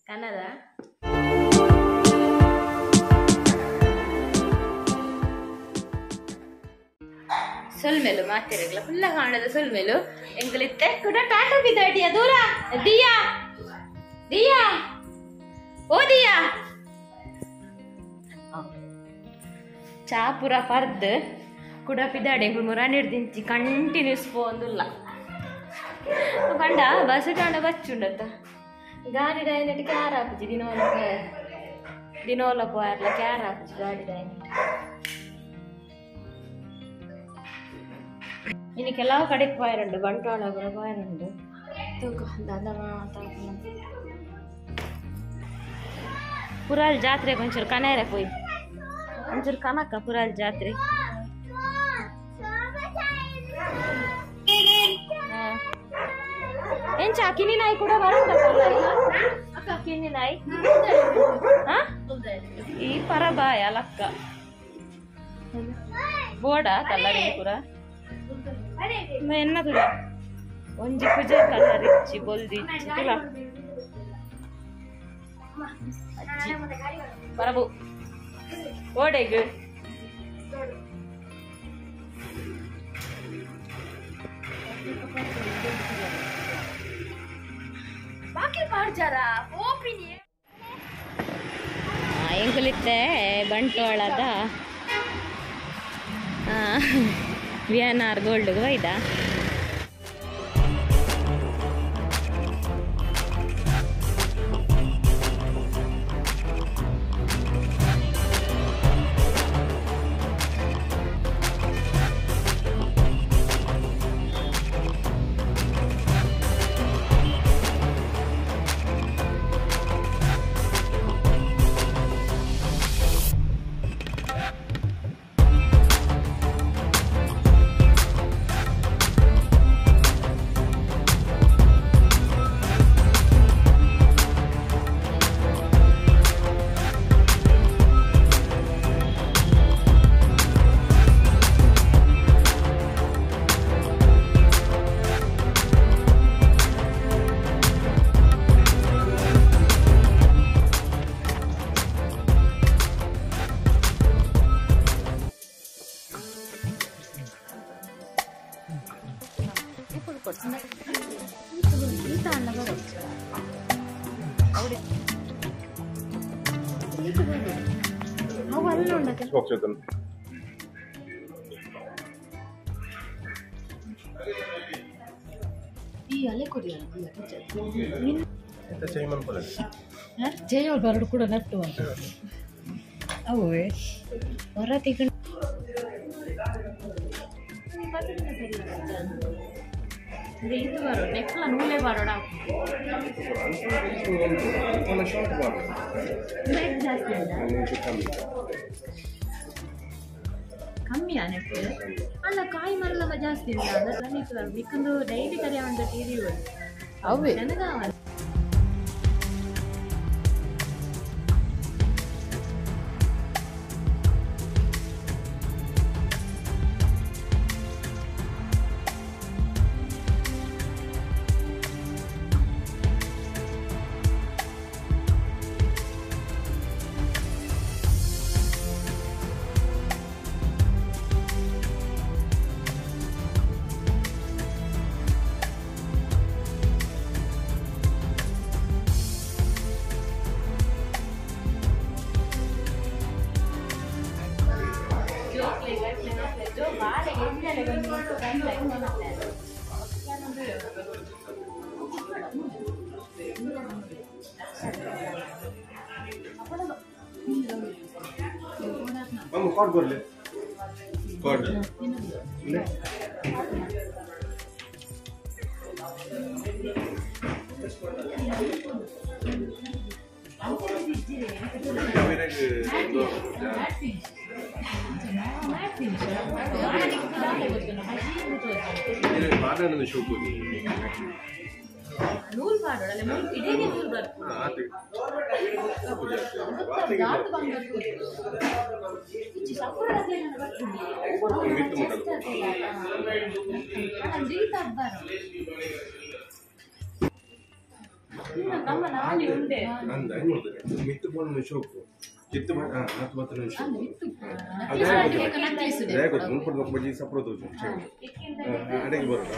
ಕನ್ನಡ ಸೊಲ್ಮೆಲು ಮಾತಿರಗ್ಲ ಫುಲ್ಲ ಕಾಣದ ಸೊಲ್ಮೆಲು ಎಂಕಲಿತ್ತೆ ಕೂಡ ಟಾಟಾ ಬಿದ್ದಾಡಿಯ ದೂರ ದಿಯಾ ದಿಯಾ ಓ ದಿಯಾ ಚಾ ಪೂರ ಪರ್ದ್ ಕುಡ ಪಿದಾಡಿ ಎಂಕುಲು ಮುರಾನಿಡ್ ದಿಂಚಿ ಕಂಟಿನ್ಯೂಸ್ ಪೋಂದುಲ್ಲ ಪಂಡ ಬಸ್ ಕಾಂಡ ಬಚ್ಚುಂಡತ್ತ ಗಾಡಿ ಡೈನೆಟ್ ಕ್ಯಾರ್ ಆಪುಜಿ ದಿನೋಲ ದಿನೋಲ ಪೋಯರ್ಲ ಕ್ಯಾರ್ ಆಪುಜಿ ಗಾಡಿ ಡೈನೆಟ್ ಇನ್ನು ಕೆಲವು ಕಡೆಗೆ ಪೋಯರುಂಡು ಬಂಟ್ವಾಳ ಪೋಯರುಂಡು ತೂಕ ದಾದ ಪುರಾಲ್ ಜಾತ್ರೆ ಒಂಚೂರು ಕನೇರೆ ಪೋಯ್ ಒಂಚೂರು ಕನಕ ಪುರಾಲ್ ಜಾತ್ರೆ ಎಂಚ ಕಿನಿ ನಾಯಿ ಕೂಡ ಬರುಂಡ ಅಕ್ಕ ಕಿನಿ ನಾಯಿ ಈ ಪರಬಾಯ ಲಕ್ಕ ಬೋಡ ಕಲ್ಲರಿ ಪೂರ ಎನ್ನ ತುಲ ಒಂಜಿ ಪೂಜೆ ಕಲ್ಲರ್ ಇಚ್ಚಿ ಬೊಲ್ದಿ ಇಚ್ಚಿ ತುಲ ಅಜ್ಜಿ ಪರಬು ಓಡೆಗ್ ಬಾಕಿ ಮಾಡ್ಜಾರ ಓಪಿನಿ ಎಂಕುಲಿತ್ತೆ ಬಂಟ್ವಾಳದ ವಿ ಎನ್ ಆರ್ ಗೋಲ್ಡ್ ಒಯ್ದ ಜಯವ್ರು ಬರಡು ಕೂಡ ನಟ್ಟು ಅಂತ ಅವೇ ಹೊರ ತಿಂಗಳು ಇದು ಬರೋ ನೆಕ್ಲ ನೂಲೆ ಬರೋಣ ಜಾಸ್ತಿ ಕಮ್ಮಿಯಾ ನೆಟ್ಟು ಅಲ್ಲ ಕಾಯಿ ಮರಲವ ಜಾಸ್ತಿ ಇಲ್ಲ ಅದೆಲ್ಲ ಮಿಕ್ಕಂದು ಡೈಲಿ ಕರಿಯ ಒಂದು ಟಿವಿ ಅವೇ ನನಗಾವಲ್ಲ. ಕಾರ್ಡ್ ಕೊಡ್ಲಿ ಕಾರ್ಡ್ ನೂಲ್ ಪಾಡೋಡಲ್ಲ ಮೂಲ್ ಇಡೀ ನೂಲ್ ಬರ್ಪುಂಡು ಇಜ್ಜಿ ಸಪುರದಲ್ಲ ಬರ್ಪುಂಡು ಜೀತ ಅಬ್ಬಾರ ನಮ್ಮ ನಾಲಿ ಉಂಡೆ ಅಂದ ಮಿತ್ತು ಪೋಣ ಶೋಕು ಚಿತ್ತು ಹತ್ತು ಬತ್ತ ಮುನ್ಪುರ್ದ ಬಜ್ಜಿ ಸಪ್ರ ತೋಜು ಅಡೆಗೆ ಬರೋಣ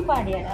ಪಾಡ್ಯಾರ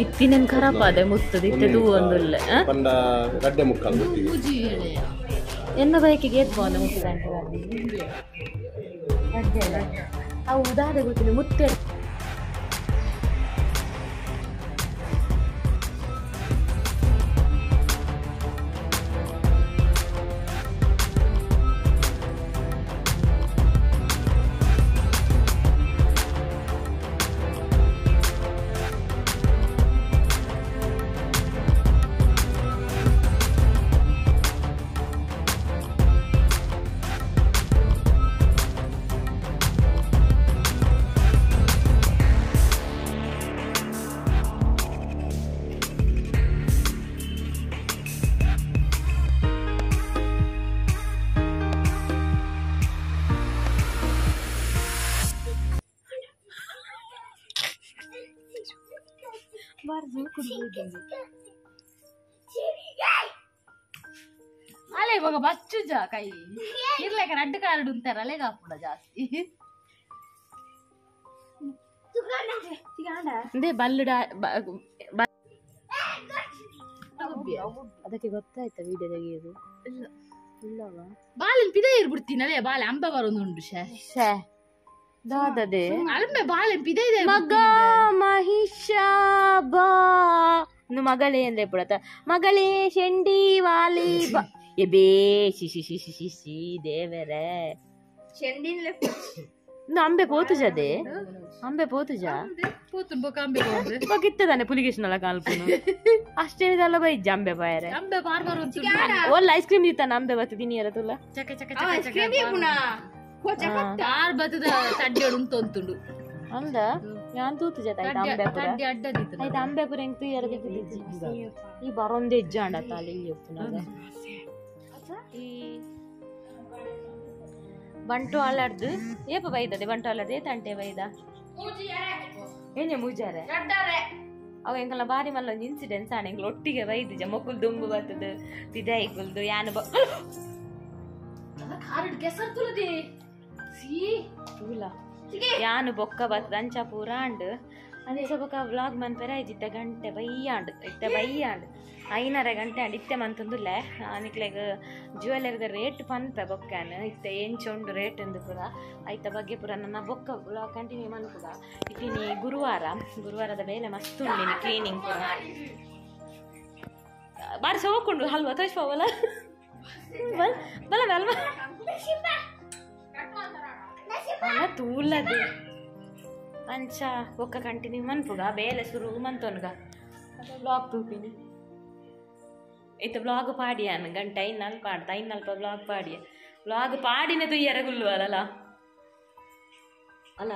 ಇತ್ತಿನ ಖರಾಬ್ ಆದೆ ಮುತ್ತದ ಇತ್ತದು ಒಂದುಲ್ಲ ಪಂಡ ರಡ್ಡೆ ಮುಕ್ಕಾಲು ಗೊತ್ತಿಗೆ ಎನ್ನ ಬೈಕಿಗೆ ಏತ್ ಬಾಂದ ಮುತ್ತದ ಅಂತ ಅವು ಉದಾದ ಗೊತ್ತಿಲ್ಲ ಮುತ್ತೆ ಅಲೆ ಇವಾಗ ಬಚ್ಚುಜ ಕೈ ಇರ್ಲೇಕ ರಡ್ಡು ಕಾರ್ಡ್ ಉಂಟಾರ ಅಲೆಗ ಹಾಪುಡ ಜಾಸ್ತಿ ಬಲ್ಲುಡ ಅದಕ್ಕೆ ಗೊತ್ತಾಯ್ತಾ ವಿಡಿಯೋ ತೆಗೆಯೋದು ಇಲ್ಲವಾ ಬಾಳೆ ಪಿದ ಇರ್ಬಿಡ್ತೀನಿ ಅಲೆ ಬಾಳೆ ಅಂಬ ಬರೋದು ಉಂಟು ಶೇ ದಾದದೆ ಅಲ್ಮೆ ಬಾಳೆ ಪಿದ ಇದೆ ಮಗ ಮಹಿಷ ಬಾ ಮಗಳೇ ಅಂದ್ರೆ ಪುಡತ ಮಗಳೇ ಶೆಂಡಿ ವಾಲಿ ಬಾ ಎಬೇ she she she she she ದೇವರೇ ಅಂಬೆ ಪೋತುಜದೆ ಅಂಬೆ ಪೋತುಜ ಕಿತ್ತದಾನೆ ಪುಲಿಕೇಶನಲ್ಲ ಕಾಲ್ಪುನು ಅಷ್ಟೇನಿದಲ್ಲ ಬೈಜ್ಜ ಅಂಬೆ ಬಾಯರೆ ಅಂಬೆ ಬಾರ್ ಬಾರ್ ಒಲ್ಲ ಐಸ್ ಕ್ರೀಮ್ ದಿತ್ತಾನ ಅಂಬೆ ಬತ್ತು ತಿನ್ನಿಯರ ತುಲ್ಲ ಚಕ ಚಕ ಚಕ ಕಾರ್ ಬತ್ತದ ತಡ್ಡೆ ಉಂಟು ಅಂದ ಯಾನ್ ತೂತು ಜತ ಆಯ್ತು ಅಂಬೆ ಪುರ ಆಯ್ತು ಅಂಬೆ ಪುರ ಎಂಕ್ ತುಯ್ಯರ ದಿಕ್ಕಿದ್ದಿಜ್ಜಿ ಈ ಬರೊಂದು ಹೆಜ್ಜೆ ಅಂಡ ತಾಲಿ ಉಪ್ಪುನಾಗ ಈ ಬಂಟು ಅಲಾಡ್ದು ಏಪ ಬೈದದೆ ಬಂಟು ಅಲಾಡ್ದು ಏತಂಟೆ ಬೈದ ಏನೇ ಮೂಜಾರೆ ಅವ ಎಂಕಲ್ನ ಬಾರಿ ಮಲ್ಲ ಒಂಜಿ ಇನ್ಸಿಡೆನ್ಸ್ ಆಣ ಎಂಕ್ಲ ಒಟ್ಟಿಗೆ ಬೈದಿಜ ಮೊಕ್ಕುಲ್ ದುಂಬು ಬರ್ತದ ಪಿದಾಯಿ ಕುಲ್ದು ಯಾನು ಕಾರಡ್ ಕೆಸರ್ ತುಲದೆ ಸಿ ತೂಲ ಯಾನು ಬೊಕ್ಕ ಬತ್ತದ ಅಂಚ ಪೂರ ಅಂಡ್ ಅಂಚ ಬೊಕ್ಕ ವ್ಲಾಗ್ ಮನ್ಪೆರ ಇತ್ತೆ ಗಂಟೆ ಬೈಯಾಂಡ್ ಇತ್ತೆ ಬೈಯಾಂಡ್ 5:30 ಗಂಟೆ ಅಂಡ್ ಇತ್ತೆ ಮಂತೊಂದುಲ್ಲೆ ನಿಕ್ಲೆಗ್ ಜ್ಯುವೆಲರಿದ ರೇಟ್ ಪನ್ಪೆ ಬೊಕ್ಕನ್ ಇತ್ತೆ ಎಂಚ ಉಂಡು ರೇಟ್ ಉಂದು ಪೂರ ಐತ ಬಗ್ಗೆ ಪೂರ ನನ್ನ ಬೊಕ್ಕ ವ್ಲಾಗ್ ಕಂಟಿನ್ಯೂ ಮನ್ಪುಗ ಇತ್ತಿನಿ ಗುರುವಾರ ಗುರುವಾರದ ಬೇಲೆ ಮಸ್ತ್ ಉಂಡಿನಿ ಕ್ಲೀನಿಂಗ್ ಪೂರ ಬಾರಿ ಸೋಕುಂಡು ಹಲ್ವಾ ತೋಚ್ಪವಲ್ಲ ಬಲ ಅಲ್ವಾ ಅಲ್ಲ ತೂಲದೆ ಅಂಚ ಬೊಕ್ಕ ಕಂಟಿನ್ಯೂ ಮನ್ಪುಗ ಬೇಲೆ ಸುರು ಮಂತೊನ್ಗ ಬ್ಲಾಗ್ ತೂಪಿನಿ ಇತ್ತ ಬ್ಲಾಗ್ ಪಾಡಿಯಾನ ಗಂಟೆ 5:40 ಆಡ್ತ 5:40 ಬ್ಲಾಗ್ ಪಾಡಿಯ ಬ್ಲಾಗ್ ಪಾಡಿನ ತುಯ್ಯರ ಗುಲ್ಲು ಅಲ್ಲ ಅಲ್ಲ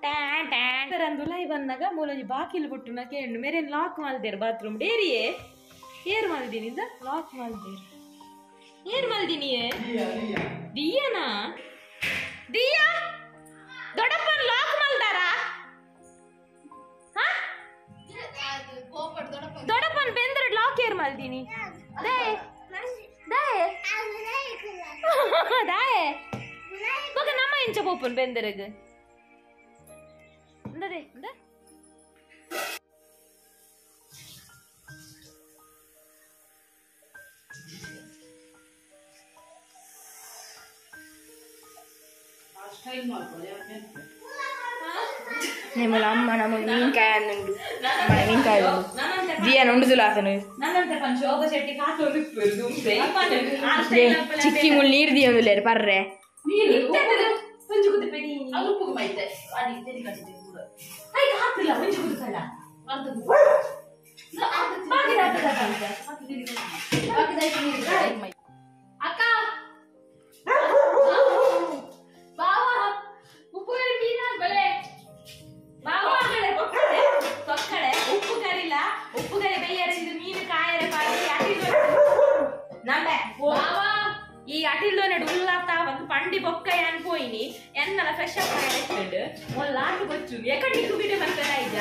ಟ್ಯಾನ್ ಟ್ಯಾನ್ ಅಂದುಲೈ ಬಂದಾಗ ಮೂಲೊಂಜಿ ಬಾಕಿಲ್ ಬುಟ್ಟು ನಾ ಕೇಂಡು ಮೇರೇನು ಲಾಕ್ ಮಲ್ದೇರು ಬಾತ್ರೂಮ್ ಡೇರಿಯೇ ಏರ್ ಮಲ್ದಿನಿ ಲಾಕ್ ಮಲ್ದೇರು ಏರ್ ಮಲ್ದಿನಿಯೇ ದಿಯನಾ ದಿಯಾ ದೊಡ್ಡಪ್ಪನ ಲಾಕ್ ಮಲ್ದಾರ ದೊಡ್ಡಪ್ಪನ ಬೆಂದ್ರೆ ಲಾಕ್ ಏರ್ ಮಲ್ದಿನಿ ದಾಯೆ ದಾಯೆ ದಾಯೆ ಬೊಕ ನಮ್ಮ ಇಂಚ ಪೋಪುನ್ ಬೆಂದರೆಗ್ ಇಂದದೆ ಇಂದ ನಿಮ್ಮಲ ಅಮ್ಮ ನಮ್ಮ ಮೀನ್ಕಾಯಿ ಅನ್ನುಂಡು ಅಮ್ಮನ ಮೀನ್ಕಾಯಿ ದಿಯನ ಉಂಡುದುಲ ಆತನು ಚಿಕ್ಕಿ ಮುಳ್ಳು ನೀರು ದಿಯೊಂದುಲ್ಲೇರು ಪರ್ರೆ ಅಕ್ಕ ಬಾವಾ ಉಪ್ಪು ಮೀನ ಬಲೆ ತೊಕ್ಕಡೆ ಉಪ್ಪು ಕರಿಲ್ಲ ಉಪ್ಪು ಕರಿ ಬೇಯರ ಮೀನು ಕಾಯರ ಪಾಡಿ ಅಟಿಲ್ ನಂಬೆ ಈ ಅಟಿಲ್ದೋನೆಡು ಉಲ್ಲಾತ ಒಂದು ಪಂಡಿ ಬೊಕ್ಕ ಯಾನ್ ಪೋಯಿನಿ ಎನ್ನಲ ಫ್ರೆಶ್ ಅಪ್ ಆಯ್ತು ಒಲ್ಲಾಟು ಬೊಚ್ಚು ಎಕಡಿ ಕುಬಿಡೆ ಬರ್ತಾರ ಈಗ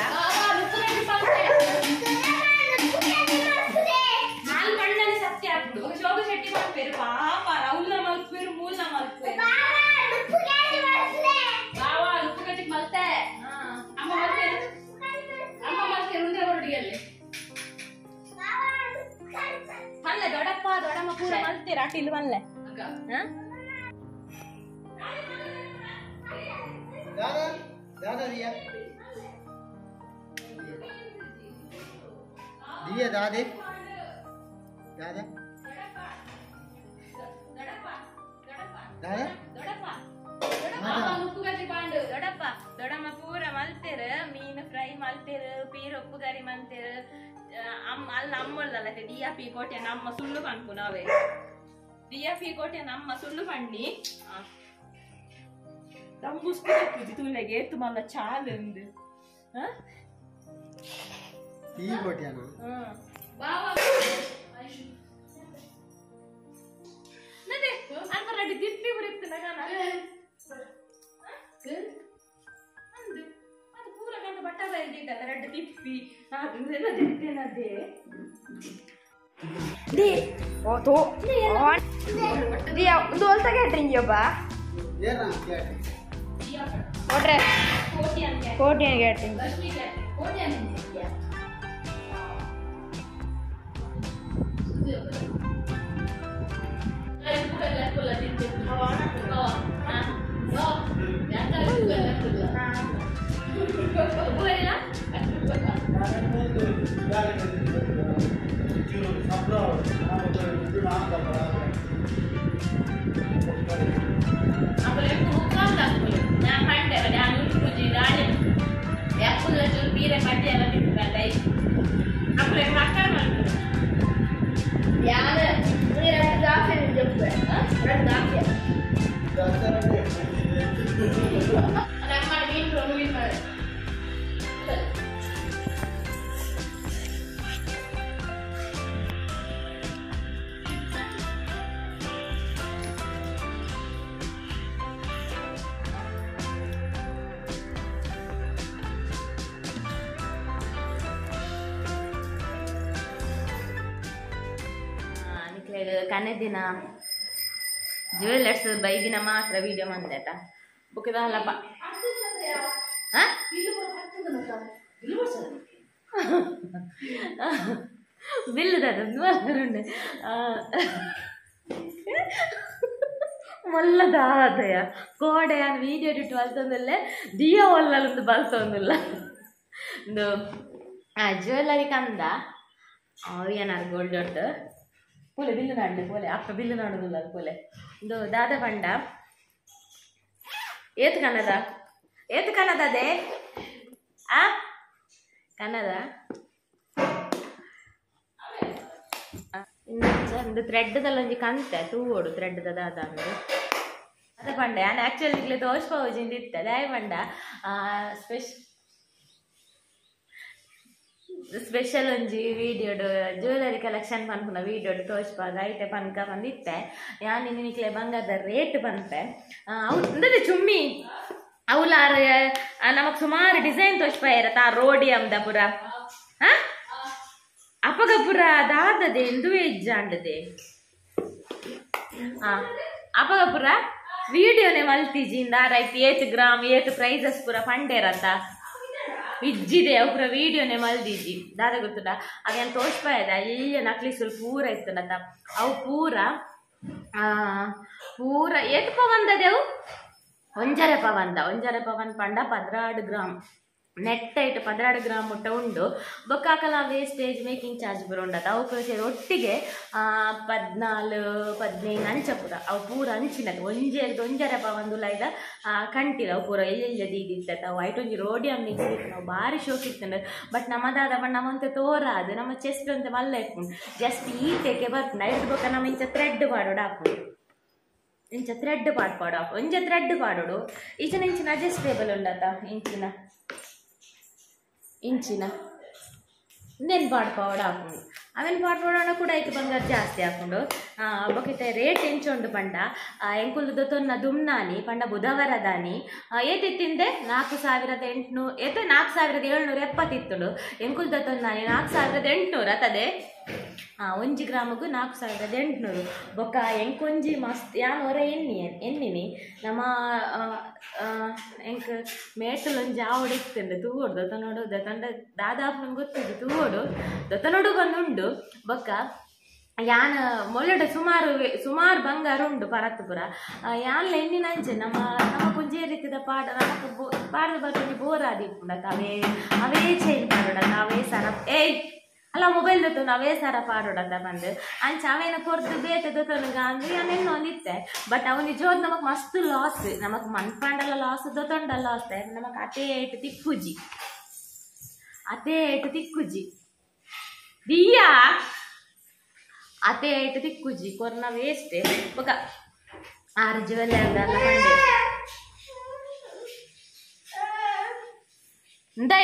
ನಾಲ್ ಕಣ್ಣಲ್ಲಿ ಸತ್ಯ ಆಗ್ಬಿಡು ಶೋಭ ಶೆಟ್ಟಿ ಮಾಡ್ಪೇರು ಪಾಪ ರೌಲ್ನ ಮಲ್ಪೇರು ಮೂಲ್ನ ಮಲ್ಪೇರು ಬಾವಾ ಉಪ್ಪು ಕಟ್ಟಿ ಮಲ್ತೆ ಅಮ್ಮ ಮಲ್ತೆ ಅಮ್ಮ ಮಲ್ತೆ ಉಂದ್ರೆ ಹೊರಡಿಯಲ್ಲಿ ಮಲ್ಲೆ ದೊಡ್ಡಪ್ಪ ದೊಡ್ಡಮ್ಮ ಪೂರ ಮಲ್ತೀರ ಅಟಿಲ್ ಮಲ್ಲೆ ದಾದಾ ದಿಯಾ ದಿಯಾ ದಾದೆ ದಾದಾ ದಾದಾ ದೊಡ್ಡಪ್ಪ ದೊಡ್ಡಮ್ಮ ಪೂರ ಮಲ್ತೇರು ಮೀನು ಫ್ರೈ ಮಲ್ತೇರು ಪೀರ್ ಉಪ್ಪು ಕರಿ ಮಲ್ತೇರು ಅಮ್ಮ ಅಲ್ಲ ಅಮ್ಮಲ್ಲ ದಿಯಾ ಪಿ ಕೋಟೆ ನಮ್ಮ ಸುಳ್ಳು ಪನ್ಪು ನಾವೇ ದಿಯಾ ಪಿ ಕೋಟೆ ನಮ್ಮ ಸುಳ್ಳು ಪಣ್ಣಿ ತಂಬುಸ್ಕು ತುಲೆಗೆ ಏತು ಮಲ್ಲ ಚಾಲೆಂದು ದಿಪ್ಪಿ ಬರುತ್ತೆ ಅಂದು ಅದು ಪೂರ ಕಂಡು ಬಟ್ಟ ಬೈದಿದ್ದಲ್ಲ ರೆಡ್ ತಿಪ್ಪಿ ಅದೇ the ಓ ತೋ ದಿಯಾ ಒಂದು ಒಲ್ತ ಕ್ಯಾಟ್ರಿಂಗ್ ಒಬ್ಬ ಕೊಟ್ರೆ ಕೋಟಿ ಕ್ಯಾಟ್ರಿಂಗ್ ಕನೆ ದಿನ ಜ್ಯುವೆಲ್ಲರ್ಸ್ ಬೈದಿನ ಮಾತ್ರ ವಿಡಿಯೋ ಮಂದೇತ ಬುಕ್ಕದಲ್ಲಪ್ಪ ಬಿಲ್ ದಾದ ಮೊಲ್ಲ ದಾದಯ ಕೋಡೆ ನಾನು ವೀಡಿಯೋ ಇಟ್ಟು ಬಲ್ತೊಂದಿಲ್ಲ ದಿಯ ಒಲ್ಲೊಂದು ಬಲ್ತೊಂದಿಲ್ಲ ಒಂದು ಜ್ಯುವೆಲ್ಲರಿ ಕಂದ ಏನಾರು ಗೋಲ್ಡ್ ಉಂಟು ಪೋಲೆ ಬಿಲ್ಲು ನಾಡ್ಲೆ ಪೋಲೆ ಅಪ್ಪ ಬಿಲ್ಲು ನಾಡುದಿಲ್ಲ ಅದು ಪೋಲೆ ಒಂದು ದಾದ ಪಂಡ ಏತ್ ಕನ್ನದ ಏತ್ ಕನ್ನದ ಅದೇ ಆ ಕನ್ನದ ಒಂದು ಥ್ರೆಡ್ದಲ್ಲ ಒಂಜಿ ಕಂತೆ ತೂವೋಡು ಥ್ರೆಡ್ದ ದಾದ ಅಂದು ಅದ ಪಂಡ ನಾನು ಆ್ಯಕ್ಚುಲಿ ಇಗ್ಲೆ ದೋಷ ಪೌಜಿಂದ ಇತ್ತೆ ದಾಯ ಪಂಡ ಸ್ಪೆಷಲ್ ಒಂಜಿ ವೀಡಿಯೋಡು ಜ್ಯುವೆಲರಿ ಕಲೆಕ್ಷನ್ ಪನ್ಪುನ ವೀಡಿಯೋಡು ತೋಜ್ಪಾಗ ಐತೆ ಪನ್ಕ ಬಂದಿತ್ತೆ ಯಾನ್ ಇನಿ ನಿಕ್ಲೆ ಬಂಗಾರದ ರೇಟ್ ಪನ್ಪೆ ಅವು ಅಂದ್ರೆ ಚುಮ್ಮಿ ಅವುಲಾರ ನಮಕ್ ಸುಮಾರು ಡಿಸೈನ್ ತೋಜ್ಪಾಯಿರತ್ತ ಆ ರೋಡಿ ಅಮ್ದ ಪುರ ಅಪಗ ಪುರ ದಾದದೆ ಇಂದುವೆ ಇಜ್ಜಾಂಡದೆ ಅಪಗ ಪುರ ವೀಡಿಯೋನೆ ಮಲ್ತಿಜಿ ಇಂದಾರೈತಿ ಏತ್ ಗ್ರಾಮ್ ಏತ್ ಪ್ರೈಸಸ್ ಪುರ ಪಂಡೇರತ್ತ ಇಜ್ಜಿದೆ ಅವು ಪೂರ ವೀಡಿಯೋನೆ ಮಲ್ದಿಜಿ ದಾದ ಗೊತ್ತುಂಡ ಅವೇನು ತೋಜ್ಪಾಯದ ಅಯ್ಯ ನಕ್ಲಿಸುಲ್ ಪೂರ ಇತ್ತುಂಡತ ಅವು ಪೂರ ಪೂರ ಏತ್ ಪವಂದದೆ ಅವು ಒಂಜರೆ ಪವಂದ ಒಂಜರೆ ಪವನ್ ಪಂಡ 12 ಗ್ರಾಮ್ ನೆಟ್ ಐಟ್ 12 ಗ್ರಾಮ್ ಮುಟ್ಟ ಉಂಡು ಬೊಕ್ಕಾಕಲ ವೇಸ್ಟೇಜ್ ಮೇಕಿಂಗ್ ಚಾರ್ಜ್ ಪೂರ ಉಂಡತ ಅವು ಪೂರ ಸೇರಿ ಒಟ್ಟಿಗೆ 14 15 ಅಂಚ ಪೂರ ಅವು ಪೂರ ಅಂಚಿನದು ಒಂಜೆರ್ದು ಒಂಜರೆ ಪವಂದುಲ ಇದ ಕಂಟಿಲ ಅವು ಪೂರ ಎಲ್ಲೆಲ್ಲ ದೀದಿತ್ತತ ಅವು ಐಟ್ ಒಂಜಿ ರೋಡಿಯಂ ಮಿಕ್ಸ್ ಇತ್ತು ನಾವು ಭಾರಿ ಶೋಕ್ ಇತ್ತಂಡ ಬಟ್ ನಮ್ಮದಾದ ಬಟ್ ನಮ್ಮಂತೆ ತೋರಾದು ನಮ್ಮ ಚೆಸ್ಟ್ ಅಂತ ಮಲ್ಲ ಇಪ್ಪುಂಡು ಜಸ್ಟ್ ಈತೆಗೆ ಬರ್ತುಂಡು ಐದು ಬೊಕ್ಕ ನಮ್ಮ ಇಂಚ ಥ್ರೆಡ್ ಪಾಡೋಡು ಹಾಪುಂಡು ಇಂಚ ಥ್ರೆಡ್ ಪಾಡ್ಪಾಡು ಹಾಪು ಒಂಜ ಥ್ರೆಡ್ ಪಾಡೋಡು ಈಚಿನ ಇಂಚಿನ ಅಡ್ಜಸ್ಟೇಬಲ್ ಉಂಡತ ಇಂಚಿನ ಇಂಚಿನ ಇಂದೇನು ಪಾಡ್ಪಾವಡ ಹಾಕೊಂಡು ಆಮೇಲೆ ಪಾಡ್ಪಾಡೋಣ ಕೂಡ ಐಕ್ ಬಂಗಾರ ಜಾಸ್ತಿ ಹಾಕೊಂಡು ಬೊಕ್ಕಿತ್ತೆ ರೇಟ್ ಎಂಚ ಉಂಡು ಪಂಡ ಎಂಕುಲ್ದು ತೊನ್ನ ದುಮ್ನಾನಿ ಪಂಡ ಬುಧವಾರ ದಾನಿ ಏತಿತ್ತಿಂದೆ 4800 ಏತೆ 4770 ಇತ್ತುಂಡು ಎಂಕುಲ್ದ ತೊನ್ನಾನಿ 4800 ಅತದೆ ಒಂಜಿ ಗ್ರಾಮಗೂ 4800 ಬೊಕ್ಕ ಎಂಕೊಂಜಿ ಮಸ್ತ್ ಯಾನ್ ಹೊರ ಎಣ್ಣಿ ಎಣ್ಣಿನಿ ನಮ್ಮ ಎಂಕ್ ಮೇಟಲ್ ಒಂಜಿ ಆವಡು ಇತ್ತುಂಡು ತೂವೋಡು ದೊತನೋಡು ದೊತಂಡ ದಾದಾಪ್ ನಂಗೆ ಗೊತ್ತಿದ್ದು ತೂವೋಡು ದೊತನೋಡು ಬಂದುಂಡು ಬೊಕ್ಕ ಯಾನ್ ಮೊಲ್ಲಡ ಸುಮಾರು ಸುಮಾರು ಬಂಗಾರ ಉಂಡು ಪರತ್ತುಪುರ ಯಾನ್ಲ ಎಣ್ಣಿನಂಚೆ ನಮ್ಮ ನಮ್ಮ ಒಂಜೇ ರೀತಿದ ಪಾಡ ನಮಕ್ ಪಾಡದ ಬರ್ಕೊಂಜಿ ಬೋರ್ ಆದಿಪ್ಪುಂಡತ ಅವೇ ಅವೇ ಚೈನ್ ಪಾಡೋಡತ ಅವೇ ಸರ ಏಯ್ ಅಲ್ಲ ಮೊಬೈಲ್ ದೊತ್ತೊಂದು ಅವೇ ಸರ ಪಾಡೋಡಂತ ಬಂದು ಅಂಚ ಅವೇನ ಕೊರ್ದು ಬೇತೆ ದೊತ್ತೊಂದು ಅಂದ್ರೆ ಯಾನ್ ಎಣ್ಣೊಂದಿತ್ತೆ ಬಟ್ ಅವು ನಿಜವಾದ ನಮಕ್ ಮಸ್ತ್ ಲಾಸ್ ನಮಕ್ ಮನ್ಪಾಂಡಲ ಲಾಸ್ ದೊತ್ತೊಂಡ ಲಾಸ್ ನಮಕ್ ಅತೇ ಏಟು ತಿಕ್ಕುಜಿ ಅತೇ ಏಟು ತಿಕ್ಕುಜಿ ದಿಯಾ ಅತೇ ಏಟು ತಿಕ್ಕುಜಿ ಕೊರ್ನ ವೇಸ್ಟ್ ಬೊಕ ಆರು ಜ್ಯುವೆಲ್ಲರ್ ದಾಲ ಪಂಡೆ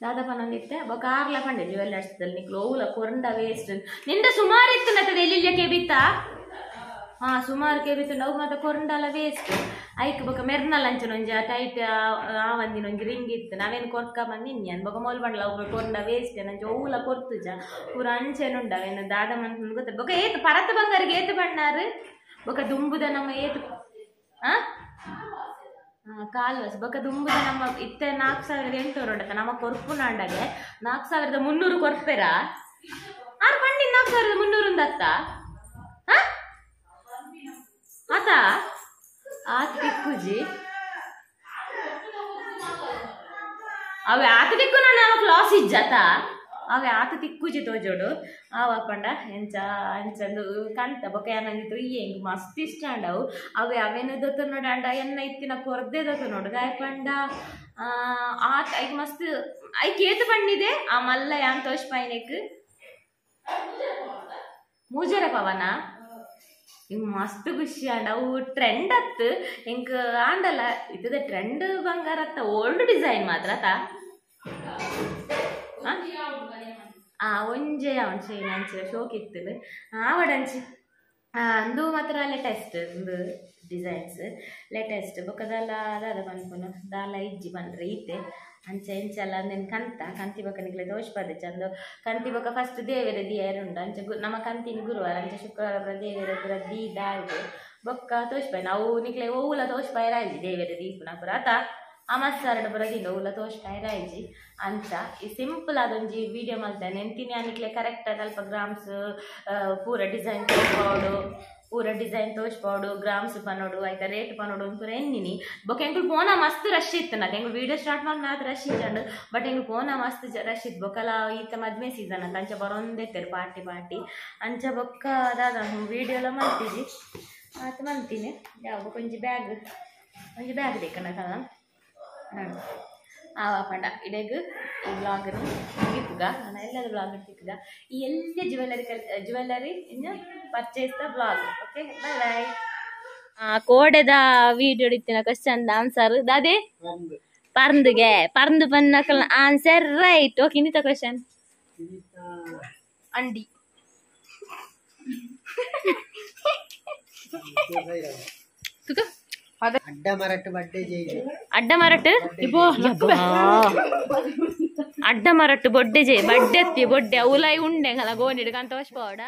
ದಾದ ಪನೊಂದಿತ್ತೆ ಬೊಕ ಆರ್ಲ ಪಂಡೆ ಜ್ಯುವೆಲ್ಲರ್ಸ್ದಲ್ಲಿ ನಿಕ್ಲು ಓಲ ಕೊರಂಡ ವೇಸ್ಟ್ ನಿಂದ ಸುಮಾರು ಇತ್ತು ನತ್ತದ ಎಲ್ಲಿಲ್ಲ ಕೇಬಿತ್ತ ಹಾಂ ಸುಮಾರು ಕೇಬಿತ್ತು ನಾವು ಮಾತ ಕೊರಂಡಲ ವೇಸ್ಟ್ ಐಕ್ ಬೊಕ ಮೆರ್ನಲ್ ಅಂಚನ ಒಂಜಿ ಟೈಟ್ ಆ ಒಂದಿನ ಒಂಜಿ ರಿಂಗ್ ಇತ್ತು ನಾವೇನು ಕೊರ್ಕ ಬಂದು ಇನ್ಯನ್ ಬೊಕ ಮೋಲ್ ಬಂಡ್ಲ ಅವು ಕೊರಂಡ ವೇಸ್ಟ್ ನಂಚ ಓಲ ಕೊರ್ತುಜ ಪೂರ ಅಂಚೆನುಂಡ ಅವೇನು ದಾದ ಮನ್ಪುಂಡು ಗೊತ್ತ ಬೊಕ ಏತು ಪರತ ಬಂಗಾರಿಗೆ ಏತು ಬಣ್ಣಾರು ಬೊಕ ದುಂಬುದ ನಮ್ಮ ಏತು ಹಾಂ ಕಾಲ್ವಸ್ ಬೊಕ ದುಂಬುದ ನಮ್ಮ ಇತ್ತೆ 4800 ಉಂಡತ ನಮ್ಮ ಕೊರ್ಪುನಾಂಡಗೆ 4300 ಕೊರ್ಪೆರ ಆರು ಪಂಡಿ 4300 ಉಂದತ್ತ ಆತ ಆತ ತಿಕ್ಕುಜಿ ಅವೆ ಆತ ತಿಕ್ಕು ನಾನು ಲಾಸ್ ಇಜ್ಜಾತ ಅವೆ ಆತ ತಿಕ್ಕುಜಿ ತೋಜೋಡು ಆವ ಪಂಡ ಎಂಚ ಅಂಚಂದು ಕಂತ ಬೊಕ ಏನಂದಿತ್ತು ಈ ಹೆಂಗ್ ಮಸ್ತ್ ಇಷ್ಟ ಅಂಡವು ಅವೆ ಅವೇನು ದೊತ್ತ ನೋಡು ಅಂಡ ಎನ್ನ ಇತ್ತಿನ ಕೊರ್ದೆ ದೊತ್ತ ನೋಡು ದಾಯ ಪಂಡ ಆತ ಐಕ್ ಮಸ್ತ್ ಐಕ್ ಏತು ಪಂಡಿದೆ ಆ ಮಲ್ಲ ಯಾನ್ ತೋಷ್ ಪೈನೆಕ್ ಮೂಜರ ಪವನ ಇಂಗ್ ಮಸ್ತ್ ಖುಷಿ ಅಂಡ ಅವು ಟ್ರೆಂಡ್ ಅತ್ತು ಎಂಕ್ ಆಂಡಲ್ಲ ಇತ್ತದ ಟ್ರೆಂಡ್ ಬಂಗಾರ ಅತ್ತ ಓಲ್ಡ್ ಡಿಸೈನ್ ಮಾತ್ರ ಅತ್ತ ಒಂಜೆ ಅವನ್ ಚೈನ್ ಅಂಚೆ ಶೋಕ್ ಇತ್ತು ಆವಡಂಚಿ ಅಂದು ಮಾತ್ರ ಲೇಟೆಸ್ಟ್ ಒಂದು ಡಿಸೈನ್ಸ್ ಲೇಟೆಸ್ಟ್ ಬೊಕದಲ್ಲ ದಾದ ಪನ್ಪುನು ದಾಲ ಇಜ್ಜಿ ಪನ್ರೆ ಈತೆ ಅಂಚೆ ಇಂಚೆಲ್ಲ ಅಂದೇನು ಕಂತ ಕಂತಿ ಬೊಕ ನಿಕ್ಲೆ ದೋಷ ಪದ ಚಂದು ಕಂತಿ ಬೊಕ ಫಸ್ಟ್ ದೇವರ ದಿಯರುಂಡು ಅಂಚೆ ನಮ್ಮ ಕಂತಿನ ಗುರುವಾರ ಅಂಚೆ ಶುಕ್ರವಾರ ಪೂರ ದೇವರ ಪೂರ ದೀ ದಾಳ್ದು ಬೊಕ್ಕ ತೋಜ್ಪಾಯ್ ನಾವು ನಿಕ್ಲೆ ಓವುಲ ತೋಜ್ಪಾಯ್ ರಾಯ್ಜಿ ದೇವೆರೆ ದೀಪುನ ಪುರ ಅತ ಅಮಸ್ಸಾರಡ ಪುರ ದಿಂಡ ಓವುಲ ತೋಜ್ಪಾಯ್ ರಾಯ್ಜಿ ಅಂಚ ಈ ಸಿಂಪಲ್ ಆದೊಂಜಿ ವಿಡಿಯೋ ಮಲ್ತೇನೆ ಎಂತಿನಿ ನಿಕ್ಲೆ ಕರೆಕ್ಟ್ ಅಲ್ಪ ಗ್ರಾಮ್ಸ್ ಪೂರ ಡಿಸೈನ್ ತೋಜ್ಪಾವೊಡು ಪೂರ ಡಿಸೈನ್ ತೋಜ್ಪಾವೊಡು ಗ್ರಾಮ್ಸ್ ಪನೋಡು ಐತ ರೇಟ್ ಪನೋಡು ಪೂರ ಎನ್ನಿನಿ. ಬೊಕ್ಕ ಎಂಕುಲು ಪೋನ ಮಸ್ತ್ ರಶ್ ಇತ್ತು ನಾತ್ ಎಂಕುಲು ವಿಡಿಯೋ ಸ್ಟಾರ್ಟ್ ಮಾಡಿ ರಶ್ ಇಜ್ಜಂಡ್ ಬಟ್ ಎಂಕುಲು ಪೋನ ಮಸ್ತ್ ರಶ್ ಇತ್ತು. ಬೊಕ್ಕಲ ಈತ ಮದ್ಮೆ ಸೀಸನ್ ಅಂತ ಅಂಚ ಬರೊಂದಿತ್ತೆರ್ ಪಾರ್ಟಿ ಪಾರ್ಟಿ ಅಂಚ ಬೊಕ್ಕ ದಾದ ವಿಡಿಯೋಲ ಮಲ್ತಿಜಿ ಆತ ಮಲ್ತೀನಿ. ಯಾವ ಬೊಕ್ಕ ಒಂಜಿ ಬ್ಯಾಗ್ ಒಂಜಿ ಬ್ಯಾಗ್ ದೇಕನ ಕಲ ಆವ ಪಂಡ ಇಡೆಗ್ ಈ ಬ್ಲಾಗ್ನ ಮುಗಿಪುಗ ನಾನು ಎಲ್ಲದ ಬ್ಲಾಗ್ ತಿಕ್ಕುಗ ಈ ಎಲ್ಲ ಜ್ಯುವೆಲ್ಲರಿ ಜ್ಯುವೆಲ್ಲರಿ ಇನ್ನು purchase the blog. Okay bye bye. ಕೋಡೆದ video ಇತ್ತಿನ ಕ್ವಶನ್ ಆನ್ಸರ್ ದಾದೆ ಪರ್ಂದುಗೆ ಪರ್ಂದು ಪನ್ನಕಲ್ ಆನ್ಸರ್ ರೈಟ್. ಓಕೆ ಇನ್ನಿತ ಕ್ವಶನ್ ಅಂಡಿ ಅಡ್ಡ ಮರಟ್ಟು ಬಡ್ಡೆ ಜೈಜಿ ಅಡ್ಡ ಮರಟ್ಟು ಅಡ್ಡ ಮರಟ್ಟು ಬೊಡ್ಡೆ ಜೈ ಬಡ್ಡೆ ಎತ್ತಿ ಬೊಡ್ಡೆ ಉಲಾಯಿ ಉಂಡೆ ಗೋನಿಡ್ ಕಂತ ಪೋಡ.